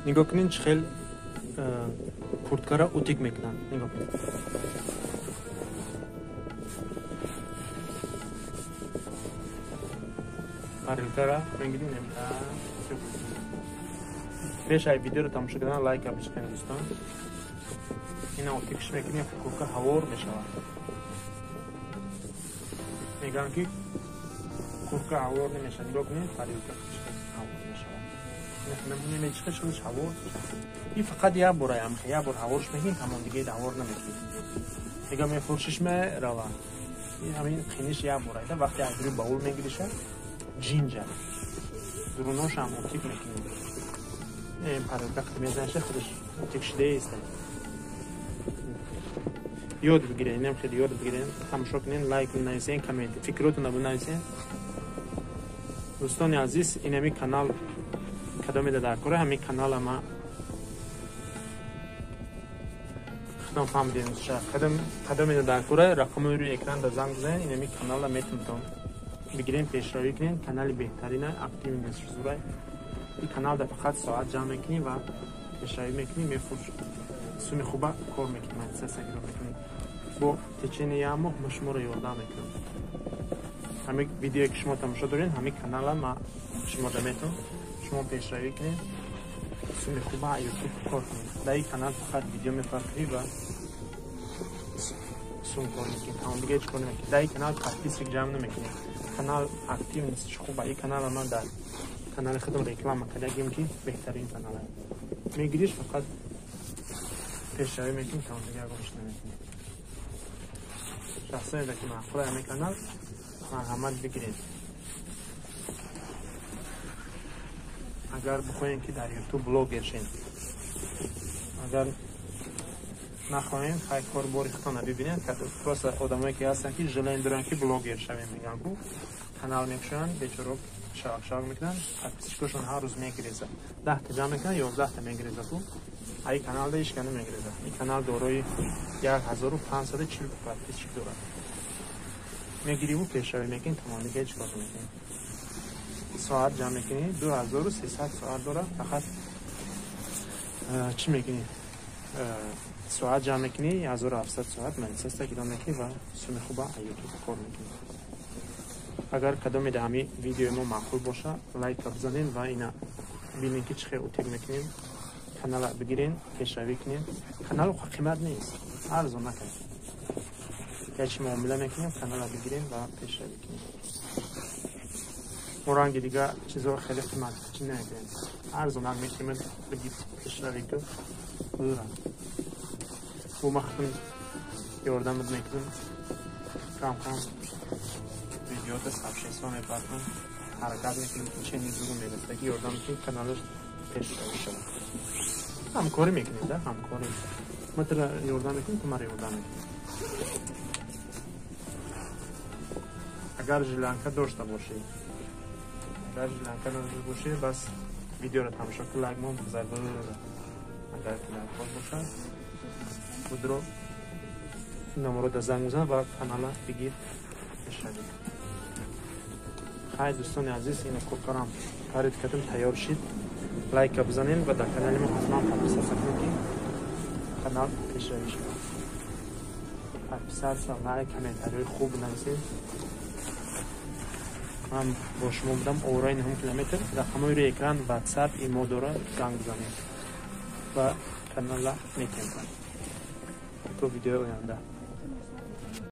Нигоҳ кунед, чӣ хел курткара утюг мекунанд. Нигоҳ кунед. Парилкара мегирем, пеш ай видеоро тамошо кардан лайк бишканед дӯстон. Ина утюгш мекунем, куртка ҳавор мешавад. Мегӯянд ки куртка ҳавор намешавад. Нигоҳ кунед, парилка ҳавор мешавад. Намечиқад, ҳавор. Ин фақат як бор як бор ҳаворш мекунем, тамом, дига ҳавор намекунем. Дига мефуршиш мерава. Ин ҳамин қиниш як бор айда, вақте аз рӯи баул мегириша, ҷинҷа. Дуруношам утюг мекунем. Парилка мезаниша, худаш утюг шудааст. Ёд бигиред, инам хеле ёд бигиред, тамошо кунед, лайк нависед, коммент, фикротонро бинависед. Дӯстони азиз, инами канал кадомеда дар кора, ҳамин канала ма худам фаҳмидем, кадомеда дар кора, рақамои рӯи экранда занг бизанед, инами канала метавонед бигирем, пешравӣ кунед. Канали беҳтарина, активнес зурай. Ин каналда фақат соат ҷамъ мекунӣ ва пешравӣ мекунӣ, мефурш суми хуба кор мекунӣ, монетизатсия мекунӣ. Бо течение як моҳ ма шуморо ёрдам мекунам. Ҳамин видеое ки шумо тамошо доред, ҳамин канала ма шумода метавонам, шумо пешравӣ кунед, суми хуба ютуб кор кунед. Дар ин канал фақат видео мепартоӣ ва сум кор мекунӣ, тамом, дига ҳеҷ кор намекунӣ. Дар ин канал подписчик ҷамъ намекунӣ. Канал активность хуба. Ин канала ман дар канали худам реклама кардагим ки беҳтарин канал аст. Мегириш, фақат пешравӣ мекунӣ, тамом, дига ягон чиз намекунӣ. Шахсоне ки маъқул ҳамин канал, марҳамат бигиред. Агар бихоҳем ки дар ютуб блогер шем, агар нахоҳем, хай кор бори худтонро бибинед. Просто одамое ки ҳастанд ки желание доранд ки блогер шавем, мегӯянд ку канал мекушоянд, бечоро шавақ-шавақ мекунанд, подписчикошон ҳар рӯз мегирезад, 10та ҷамъ мекунанд, 11та мегирезад ку. А ин каналда ҳеҷ ка намегирезад. Ин канал дорои 1540 подписчик дорад. Мегириву пешравӣ мекунӣ, тамом, дига ҳеҷ кор намекунӣ. Соат ҷамъ мекунӣ, 2300 соат дорад, фақат чӣ мекунӣ? Соат ҷамъ мекунӣ, 1700 соат монетизатсия кидом мекунӣ ва суми хуба ютуб кор мекунӣ. Агар кадоме дар ҳамин видеои мо маъқул боша, лайка бизанед ва ина бинед ки чӣ хел утюг мекунем. Канала бигирен, пешравӣ кунем. Канал қимат нест, арзон накунед. Ячи муомила мекунем, канала бигирем ва пешравӣ кунем. Мо ранги дига чизо хеле қимат чӣ намекунем. Арзонак мекунем, бигир пешравӣ кун. Бо ма худам ёрдамат мекунам. Кам-кам видеота сообщество мепартам. Ҳаракат мекунем, ки чени зуру мерасад, ки ёрдам мекунем, каналаш пешравӣ шавад. Ҳамкорӣ мекунем, да, ҳамкорӣ. Ма туро ёрдам мекунем, ту маро ёрдам мекунӣ. Агар желанка дошта бошӣ, агар желанка надошта бошӣ, бас видеоро тамошо кун, лайк мон бизар. Агар лайк бошад, худро номеро занг бизан ва канала бигир, пешравӣ. Хай дӯстони азиз, ина куркарам парид кардем, тайёр шид. Лайка бизанед ва дар канали мо ҳатман подписаться кунед ки канал пешравӣ шавад. Подписаться, лайк, комментариҳои хуб нависед. Ман бо шумо будам Овораи 9 километр. Рақамҳои рӯи экран, WhatsApp, имо дорад, занг бизанед ва канала метем. То видеои оянда.